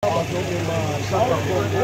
Bazomema Chaka Kongo.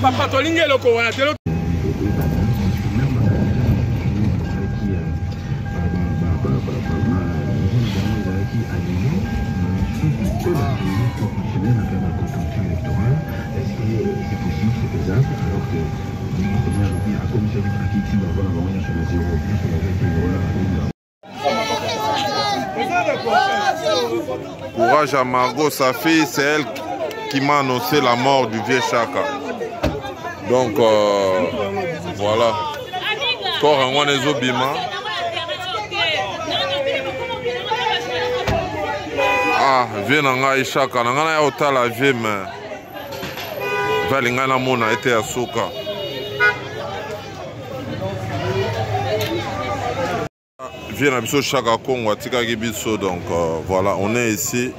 Papa tolingi eloko wana te. Courage à Margot, sa fille, c'est elle qui m'a annoncé la mort du vieux Chaka. Donc voilà. Corps en ezobima. Ah, vieux na ngai Chaka, na ngai na otala vieux mais vali ngai namona ete ya suka. Vieux na biso Chaka Kongo atikaki biso donc voilà, on est ici.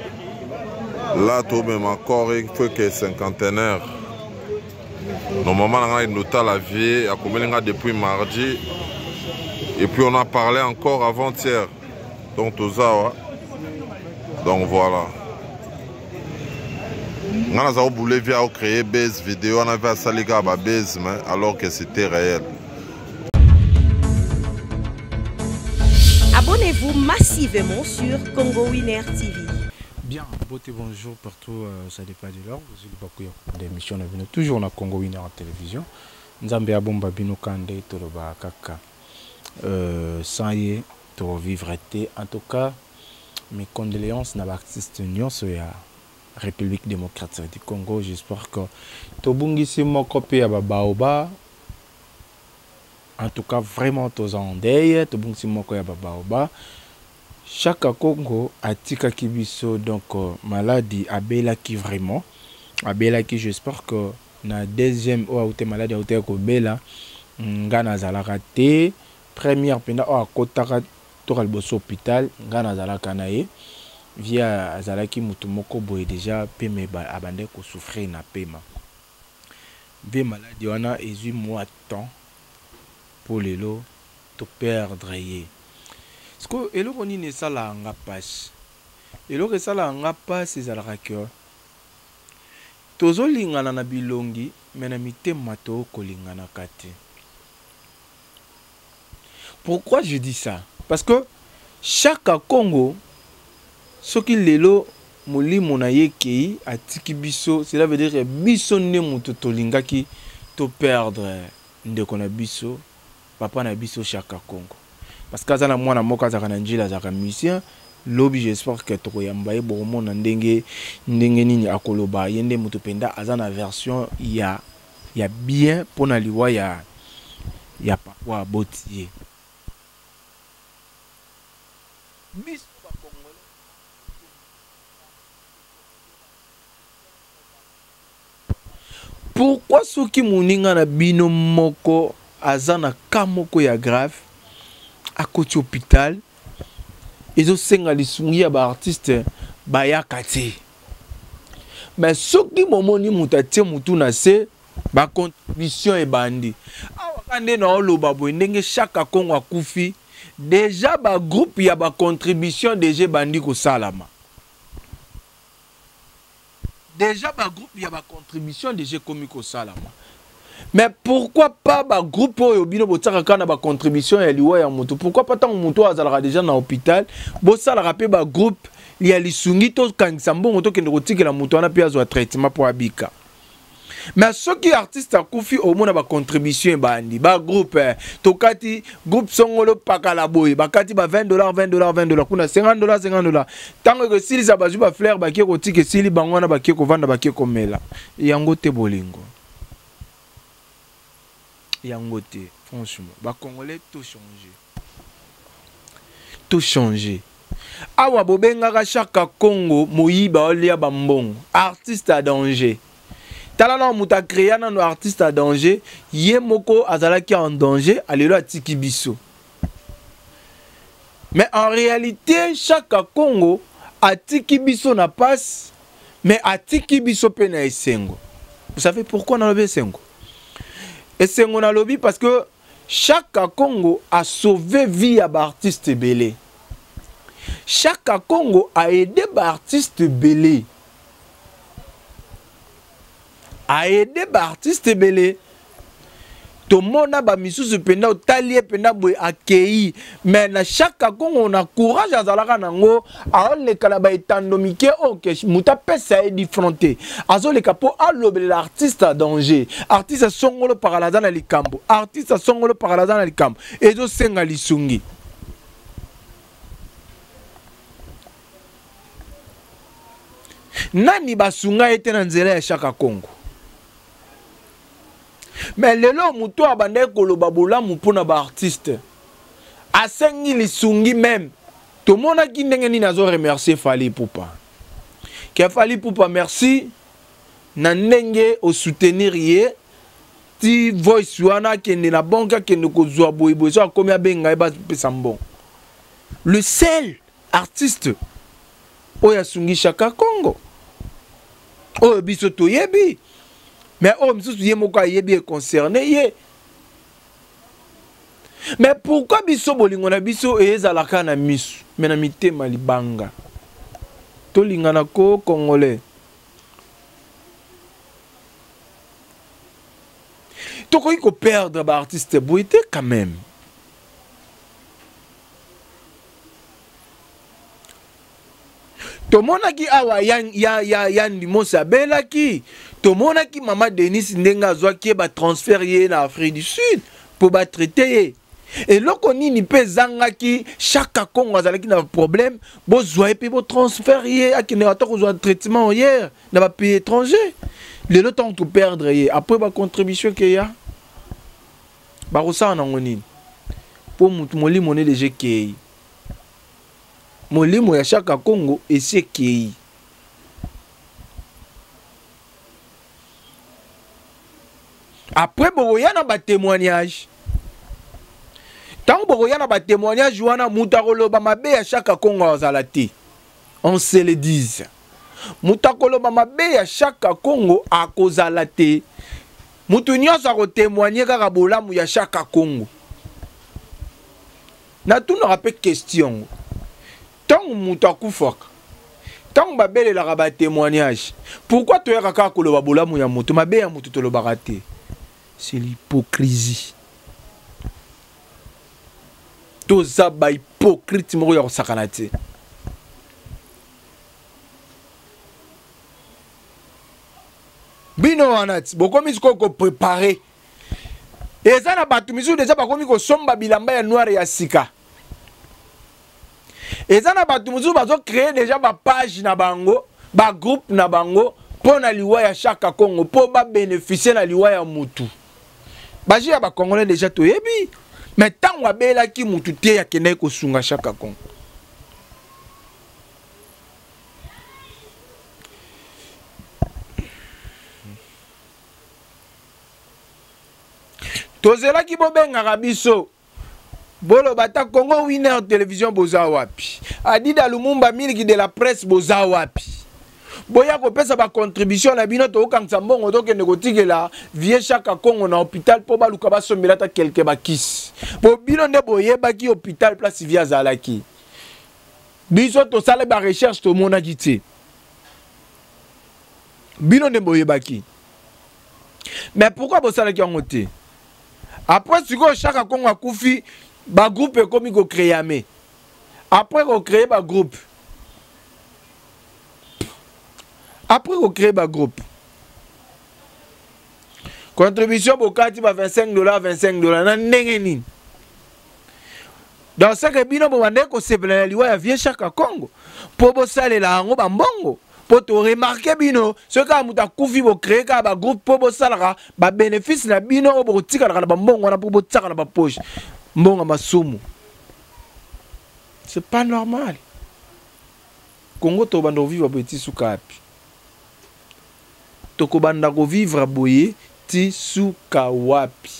Là tobema corps il faut que cinquantenaire. Normalement na ngai notala vieux akomeli nga depuis mardi et puis on a parlé encore avant-hier. Donc tozawa. Donc voilà. Nga naza kobule vieux aocréer base vidéo wana vieux asali kaka ba base mais alors que c'était réel. Abonnez-vous massivement sur Congo Winner TV. Bien, beauté, bonjour partout, ça dépend de l'heure. Vous êtes beaucoup d'émissions, on est toujours na Congo Winner en télévision. Nzambe abomba bino kande toloba kaka. Sans ye to vivre te. En tout cas, mes condoléances na artiste nyonso ya République démocratique du Congo. J'espère que tobungisi moko pe ya babaoba. En tout cas, vraiment toza en deuil, tobungisi moko ya babaoba. Chaka Kongo atikaki biso donc maladie abelaki vraiment. Abelaki, j'espère que na deuxième oyo aute maladie aute kobela nga nazalaka te. Première penda oyo akotaka toka liboso hôpital nga nazalaka na ye. Via azalaki mutu moko boye déjà peme abandaki kosouffrir na pema. Vie maladie wana ezwi mwa temps po lelo to perdre ye. Sikoyo eloko nini esalaka nga pasi? Eloko esalaka nga pasi ezalaka ke tozolingana na bilongi me na mitema tokolinganaka te. Pourquoi je dis ça? Parce que Chaka Kongo soki lelo molimo na ye kei atiki biso, cela veut dire que biso nde moto tolingaki to perdre ndeko na biso, papa na biso Chaka Kongo. Parce que aza na mwana moko azalaka na njila, azalaka musicien. Lobi j'espère que tokoyamba ye bokomona ndenge ndenge nini akoloba. Ye nde moto mpenza aza na version ya bien mpona liwa ya papa aboti ye. Biso ba Congolais pourquoi soki moninga na bino moko aza na cas moko ya grave akoti hôpital ezosenga lisungi ya ba artiste bayaka te, mais soki bomoni moto atie mutu na se ba contribution ebandi awa ka nde na oloba boye ndenge Chaka Kongo akufi déjà ba groupe ya ba contribution déjà ebandi kosalama. Déjà ba groupe ya ba contribution déjà ekomi kosalama. Mais pourquoi pas ba groupe oyo bino botiaka kaka na ba contribution ya liwa ya moto? Pourquoi pas ntango moto oyo azalaka déjà na hôpital bosalaka mpe ba groupe ya lisungi tokangisa mbongo tokende kotikela moto wana mpe azwa traitement mpo abika? Mais soki artiste akufi omona ba contribution ebandi ba groupe tokati groupe songolo pakala boye bakati ba 20 $, 20 $, 20 $ kuna 50 $, 50 $. Ntango ekosilisa bazwi ba fleur bakie kotika esili bango wana bakie kovanda bakie komela yango te. Bolingo yango te. Franchement ba Congolais to changer, to changer. Awa bobengaka Chaka Kongo moyiba olia bambongo, artiste à danger. Tala na moto acréa nano artiste à danger, ye moko azalaki en danger, alelo atiki biso. Mais en réalité Chaka Kongo atiki biso na passe, mais atiki biso mpe na esengo. Vous savez pourquoi nalobi esengo? Esengo nalobi parce que Chaka Congo a sauvé vie ya ba artiste ebele. Chaka Congo a aidé ba artiste ebele. A aidé ba artiste ebele. Tomona ba misusu penda otali ye penda boye akei mais na Chaka Congo na courage azalaka nango aoleka na ba etando mike oyo ke moto apesa ye difront te azoleka mpo alobelela artiste ya danger artiste songolo pakala aza na likambo artiste songolo pakala aza na likambo ezosenga lisungi nani basunga ye te na nzela ya Shaka Kongo mais lelo moto abandaki koloba bolamu mpo na baartiste asengi lisungi meme tomonaki ndenge nini azo remercier Fally Ipupa ke Fally Ipupa merci na ndenge osoutenir ye ti voice wana akende na banque akende kozwa boye boye so akomi abenga ye bapesa mbongo le seul artiste oyo asungi Shaka Congo oyo biso toyebi mais oyo mosusu ye moko ayebi econcerne ye mais pourquoi biso bolingo na biso ezalaka na misu mais na mitema libanga tolingana ko congolais tokoki koperdre baartiste boye te quand même tomonaki awa ya, ya, ya, ya ndimosi abelaki tomonaki mama denis ndenge azwaki ye batransfert ye na afrique du sud mpo batraite ye eloko nini mpe ezangaki chaka congo azalaki na problème bozwa ye mpe botransfert ye akende ata kozwa traitement hier na bapays étranger lelo ntango toperdre ye après bacontribution ekeya bakosala nango nini mpo motu molimo ne deja ekei molimo ya Shaka Kongo esi ekei. Après bokoya na ba témoignage. Tango bokoya na ba témoignage wana moto akoloba mabe ya Shaka Kongo azala te. On se le dise. Moto akoloba mabe ya Shaka Kongo akozala te. Moto nyonso akotémoigne kaka bolamu ya Shaka Kongo. Natunaka mpe question yango ntango moto akufaka ntango babelelaka batémoignage pourquoi toyaka kaka koloba bolamu ya moto mabe ya moto tolobaka te c'est l'hypocrisie toza bahypocrite moko ya kosakana te bino wana ti bokomi sikoyo koprepare eza na bato misusu deja bakomi kosomba bilamba ya noire ya sika eza na bato mosusu bazocree deja bapage na bango bagroupe na bango mpo na liwa ya Shaka Congo mpo babénéficie na liwa ya mutu baje ya bacongolais deja toyebi me ntango abelaki mutu te akendaki kosunga Shaka Congo tozelaki bobengaka biso boloba ata congo winner television boza wapi adida lumumba miliki de la presse boza wapi boya kopesa bacontribution na bino tokokangisa mbongo tokende kotikela vie chaka congo na hôpital mpo baluka basombela ata kelke bakisi mpo bino nde boyebaki hôpital place vie azalaki biso tosala barecherche tomonaki te bino nde boyebaki mais pourquoi bosalaki yango te après sikoyo chaka kongo akufi bagroupe ekomi kocréame après kocrée bagroupe après kocrée bagroupe contribution bokati ba 25 dollars 25 dollars na ndenge nini dans ce que bino bobandaki kosepela na liwa ya vieux chaka congo mpo bosalela yango bambongo mpo toremarke bino soki kaka moto akufi bocree kaka bagroupe mpo bosalaka babénéfice na bino oyo bokotikalaka na bambongo wana mpo botiaka na bapoche mbongo ya masumu c'est pas normal congo tokobanda kovivre boye ti suka wapi tokobanda kovivre boye ti suka wapi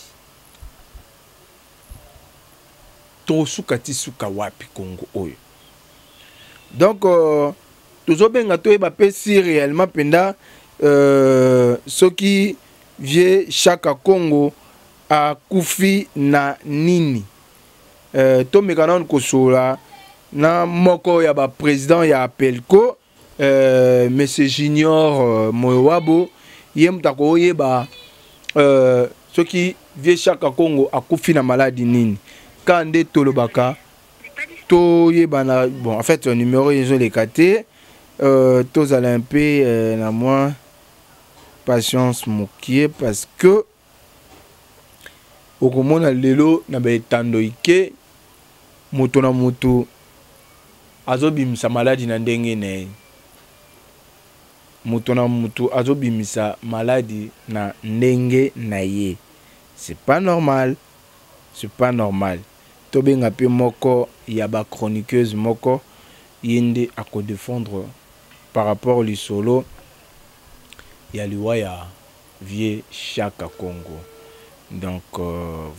tokosuka ti suka wapi congo oyo donc euh, tozobenga toyeba mpe si réellement mpenza euh, soki vieux chaka congo Akufi na nini? Tomeka nanu kosolola na moko ya ba president ya Apelco, monsieur Junior Moyowabo, ye moto akoyeba soki vieux Shaka Kongo akufi na maladi nini. Ka nde tolobaka toyebana. Bon, en fait numéro ezoleka te, tozala un peu na mwa patience mokie, parce que okomona lelo na baetando ike moto na moto azobimisa maladi na ndenge na ye, moto na moto azobimisa maladi na ndenge na ye. C'est pas normal, c'est pas normal. Tobenga mpe moko ya bachroniqueuse moko, ye nde akodefendre par rapport lisolo ya liwa ya vieux Shaka Kongo. Donc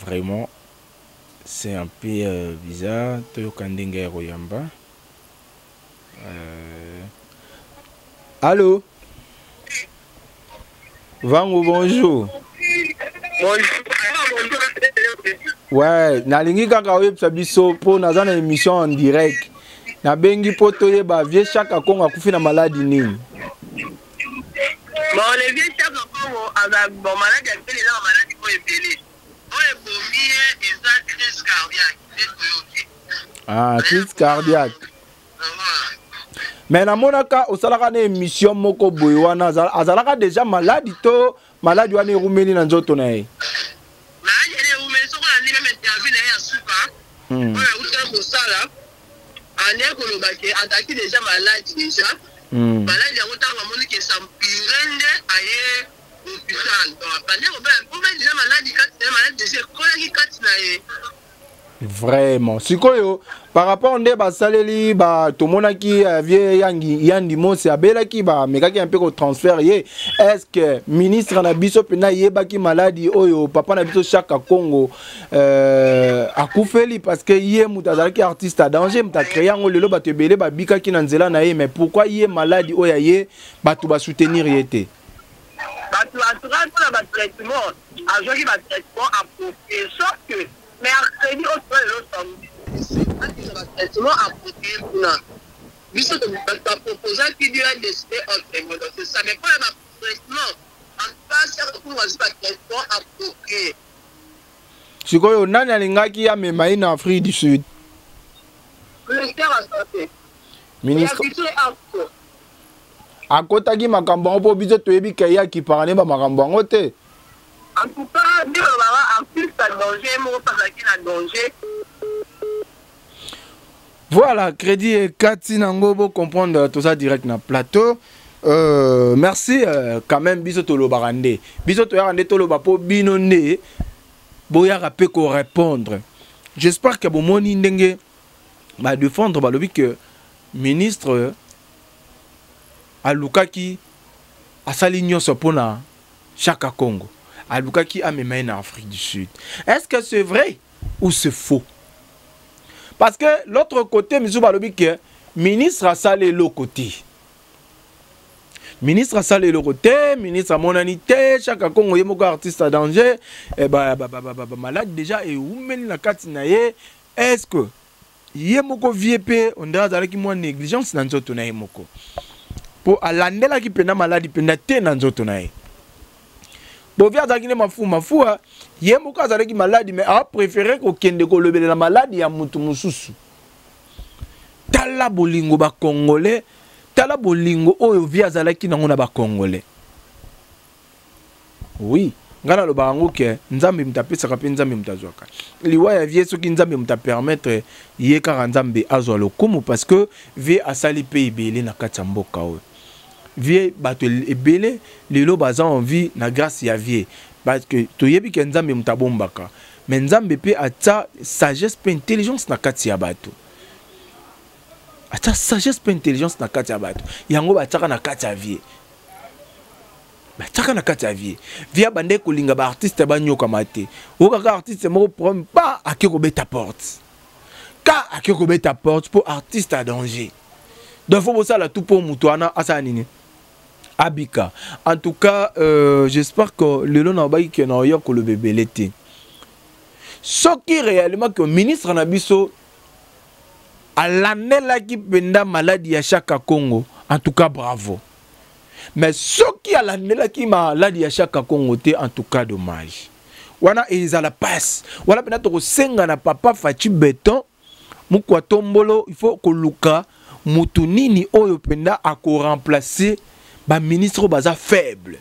vraiment c'est un peu bizarre. Toyoka ndenge ya koyamba. Allô Vangu, bonjour. Bonjour. Ouais, nalingi kaka oyebisa biso mpo naza na émission en direct. Nabengi mpo toyeba vieux Shaka Kongo akufi na maladi nini. Bon, le vieux Shaka Kongo aza, bon, maladi ebele, eza na maladi oyo ebele. Oyo ebomi ye eza crise cardiaque nde toyoki. Ah, crise cardiaque. Mais namonaka osalaka na émission moko boye wana, azalaka déjà maladi to maladi wana erumeli na nzoto na ye? Maladi wana erumeli. Soko nandi même interview na ye ya suka oyo auta kosala, ande koloba ke azalaki déjà maladi déjà. Maladi yango, ntango amoni ke s'empire, nde aye hôpital. Donc abandi kobela déjà maladi kati na ye, maladi déjà ekolaki kati na ye. Vraiment, sikoyo par rapport nde basaleli ba, tomonaki vieux yangi Yandi Mosi abelaki, bamekaki mpe kotransfert ye. Est ce que ministre na biso mpena ayebaki maladi oyo papa na biso Shaka Congo akufeli? Parce que ye moto azalaki artiste à danger, moto acréé yango, lelo bato ebele babikaki na nzela na ye. Mais pourquoi ye maladi oyo aye, bato basoutenir ye te? Bato, en tout cas mpona batraitement, azwaki batraitement approprié, sauf que mercredi oyo toza lelo samedi, akende batraitement approprié kuna. Biso bato baproposaki, Dieu a décidé autrement. Donc c'est ça. Mais mpona batraitement, en tout cas Shaka Kongo azwi batraitement approprié. Sikoyo nani alingaki amema ye na Afrique du Sud? Ministère ya santé. Ministre ya culture et arts. Akotaki makambo yango? Mpo biso toyebi ke ye akipaka ne bamakambo yango te. En tout cas nde balobaka artiste ya danger moko mpe azalaki na danger. Voilà, crédit ekati nango, bocomprendre, toza direct na plateau. Merci quand même. Biso tolobaka nde, biso toyaka nde toloba mpo bino nde boyaka mpe korépondre. J'espère que bomoni ndenge badefendre, balobi que ministre alukaki, asali nyonso mpona Chaka Congo, alukaki amema ye na Afrique du Sud. Est ce que c'est vrai ou c'est faux? Parce que l'autre côté misusu balobi ke ministre asali eloko te, ministre asali eloko te, ministre amonani te. Chaka Congo ye moko artiste à danger, eh, ba, ba, ba, ba, ba, ba, malade déjà ewumeli na kati na ye. Est ce que ye moko vieux mpe ondire azalaki mwa négligence na nzoto na ye moko, mpo alandelaki mpenza maladi mpenza te na nzoto na ye? Bo vieux azalaki nde mafu mafuwa, ye moko azalaki maladi, mais apréféré kokende kolobelela maladi ya motu mosusu. Tala bolingo bacongolais, tala bolingo oyo vieux azalaki nango na bacongolais. Oui, ngai nalobaka yango ke Nzambe moto apesaka mpe Nzambe moto azwaka. Liwa ya vieux, soki Nzambe moto apermettre ye, kaka Nzambe azwa lokumu, parce que vieux asali mpe ebele na kati ya mboka oyo. Vieux, bato ebele lelo baza en vie na grâce ya vieux, parce que toyebi ke Nzambe moto abombaka, mais Nzambe mpe atia sagesse mpe intelligence na kati ya bato, atia sagesse mpe intelligence na kati ya bato. Yango batiaka na kati ya vieux, batiaka na kati ya vieux. Vieux abandaki kolinga baartiste banyokama te. Okaka artiste moko problème pa, ake kobeta porte, ka ake kobeta porte mpo artiste a danger. Donc faut bosala tout mpo moto wana asala nini, abika. En tout cas, j'espère que lelo na obaki ke na oya koloba ebele te. Soki réellement que ministre na biso alandelaki mpenza maladi ya Chaka Congo, en tout cas bravo. Mais soki alandelaki maladi ya Chaka Congo te, en tout cas dommage. Wana ezala passe. Wana mpenza tokosenga na papa Fatshi Béton mukwa tombolo, il faut koluka mutu nini oyo mpenza akoremplacer baministre oyo baza faible.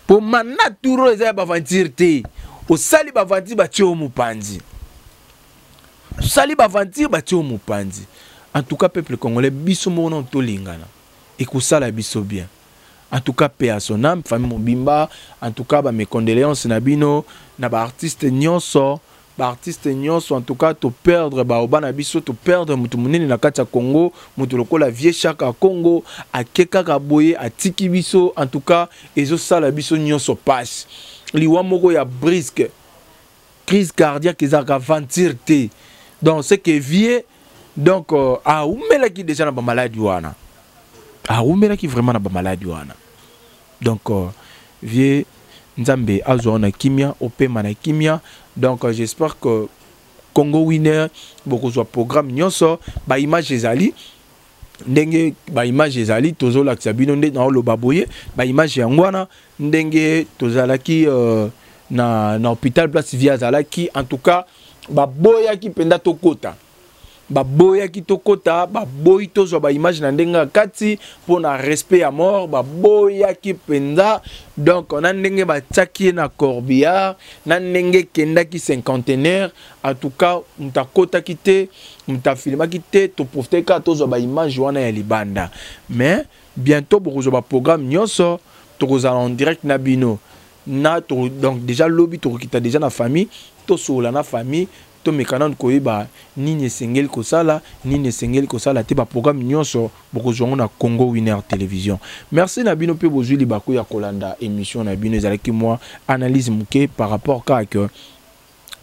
Po mandat tour eza ya baventure te. Osali baventure, batie yo mopanzi. Osali baventure, batie yo mopanzi. En tout cas, peuple congolais, biso moko nano tolingana, ekosala biso bien. En tout cas, paix à son âme, famille mobimba. En tout cas, mes condoléances na bino, na baartiste nyonso, baartiste nyonso. En tout cas, toperdre baoba na biso, toperdre motu monene na kati ya Congo, moto lokola vieux Chaka Congo. Ake kaka boye, atiki biso. En tout cas, ezosala biso nyonso pasi. Liwa moko ya brusque, crise cardiaque ezalaka aventure te. Donc c'est que vieux, donc aumelaki déjà na bamaladi wana, aumelaki vraiment na bamaladi wana. Donc vieux, Nzambe azwa na kimia, opema na kimia. Donc j'espère que Congo Winner bokozwa programme nyonso, baimage ezali ndenge baimage ezali, tozolakisa bino nde naoloba boye. Baimage yango wana, ndenge tozalaki na hôpital, place vieux azalaki. En tout cas, baboyaki mpenza tokota, baboyaki tokota, baboyi tozwa baimage na ndenge ya kati mpo na respect ya mort, baboyaki mpenza. Donc na ndenge batiaki ye na corbillard, na ndenge ekendaki cinquantenaire, en tout cas moto akotaki te, moto afilmaki te. Toprofite kaka tozwa baimage wana ya libanda. Mais bientôt bokozwa baprogramme nyonso, tokozala en direct na bino na to. Donc déjà lobi tokokita déjà na famille, tosolola na famille, tomeka nanu koyeba nini esengeli kosala, nini esengeli kosala te. Baprogramme nyonso bokozwa yango na Congo Winner Télévision. Merci na bino mpe bozwi libaku ya kolanda émission na bino. Ezalaki mwa analyse moke par rapport kaka ke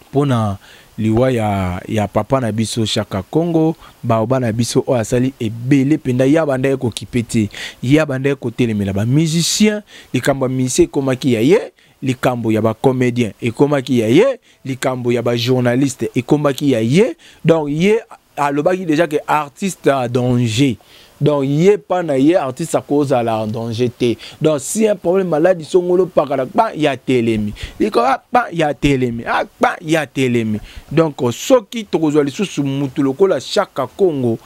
mpona liwa ya papa na biso Chaka Congo, baoba na biso oyo asali ebele mpenza. Ya bandaki kokipe te, ya bandaki kotelemela bamusicien. Likambo ya musicien ekomaki ya ye, likambo ya bacomédien ekomaki ya ye, likambo ya bajournaliste ekomaki ya ye. Donc ye alobaki déjà ke artiste en danger. Donc ye pa na ye, artiste akozala en danger te. Donc si un problème, maladi songolo pakala, kpa ya telemi liko, kpa ya telemi, kpa ya telemi. Donc soki tokozwa lisusu mutu lokola Chaka Congo,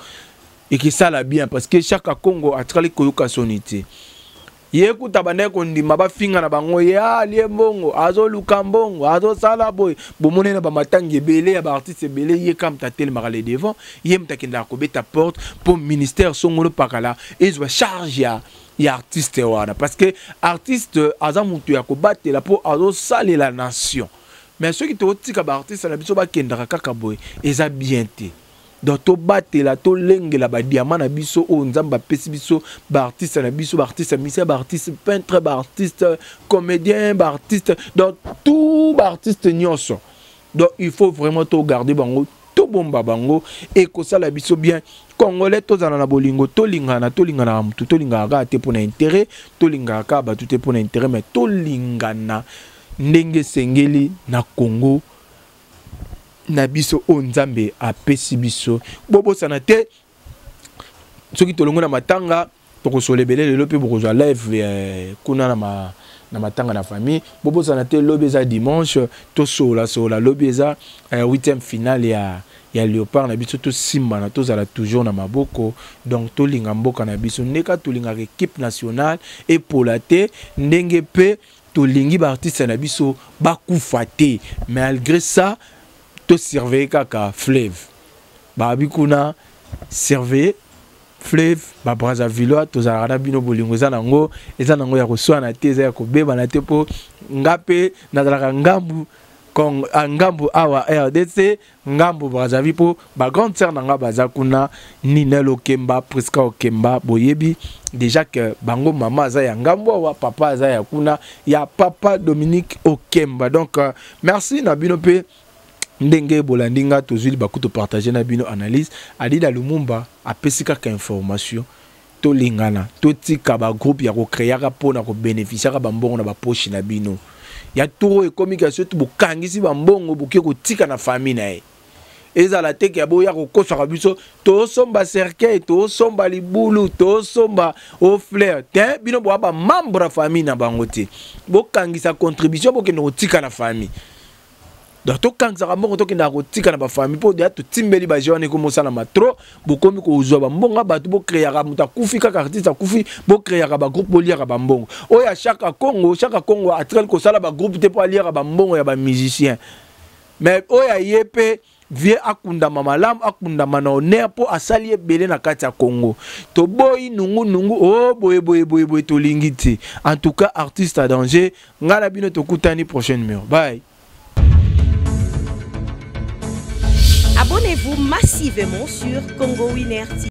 ekisala bien, parce que Chaka Congo atikali koyoka soni te. Ye kuta bandaki kondima bafinga na bango, ye alie mbongo, azoluka mbongo, azosala boye. Bomoni na bamatangi ebele ya baartiste ebele, ye ka moto atelemaka le devant, ye moto akendaka kobeta porte mpo ministère songolo pakala ezwa charge ya artiste wana, parce que artiste aza moto ya kobatela mpo azosalela nation. Mais soki tokotika baartiste na biso bakendaka kaka boye, eza bien te. Donc tobatela, tolengela badiamant na biso oyo Nzambe apesi biso, baartiste na biso, baartiste musicien, baartiste peintre, baartiste comédien, baartiste, donc tout baartiste nyonso. Donc il faut vraiment togarder bango, tobomba bango, ekosala biso bien. Congolais, tozala na bolingo, tolingana, tolingana motu, tolingaka kaka te mpona intérêt, tolingaka kaka bato te mpona intérêt, mais tolingana ndenge esengeli na Congo na biso oyo Nzambe apesi biso. Bobosana te, soki tolongwe na matanga, tokosola ebele lelo mpe bokozwa live kuna na matanga na famille. Bobosana te, lobi eza dimanche, tosolasola. Lobi eza huitième finale ya Léopard na biso. Tosimbana, tozala toujours na maboko. Donc tolinga mboka na biso ndeka, tolingaka équipe nationale epola te, ndenge mpe tolingi baartiste na biso bakufa te. Malgré ça, tosurveille kaka fleuve, babi kuna surveille fleuve. Babrazavillois, tozalaka na bino. Bolingo eza nango, eza nango ya koswana te, eza ya kobebana te, mpo nga mpe nazalaka ngambu ngambu awa RDC, ngambu Brazzaville, mpo bagrande sœur na nga baza kuna, Ninel Okemba, Priska Okemba. Boyebi déjà ke bango mama aza ya ngambu awa, papa aza ya kuna, ya papa Dominique Okemba. Donc merci na bino mpe ndenge bolandi nga. Tozwi libaku topartage na bino analyse. Adida Lumumba apesi kaka information. Tolingana, totika bagroupe ya kocréaka mpona kobénéficiaka bambongo na bapoche na bino. Ya tour oyo ekomi ka soki bokangisi bambongo boke kotika na famille na ye. Ezala te ke boya kokosaka biso tosomba cercueil, tosomba libulu, tosomba o fleur te. Bino boya ba membre ya famille na bango te, bokangisa contribution bokende kotika na famille. Donc tokangisaka mbongo tokendaka kotika na bafamille mpo deya totimbeli baje wana ekomi osalama trop. Bokomi kozwa bambongo ya bato, bocréaka moto akufi kaka artiste akufi, bocréaka bagroupe, boliaka bambongo oyo ya Chaka Congo. Chaka Congo atikali kosala bagroupe te mpo aliaka bambongo ya bamusicien. Mais oyo aye mpe vie akundama malamu, akundama na honneur mpo asali ebele na kati ya Congo. Toboyi nungu nungu o oh, boye boye boye boye, tolingi te. En tout cas, artiste à danger. Ngai na bino tokutani prochaine numéro. Bye. Abonnez-vous massivement sur Congo Winner TV.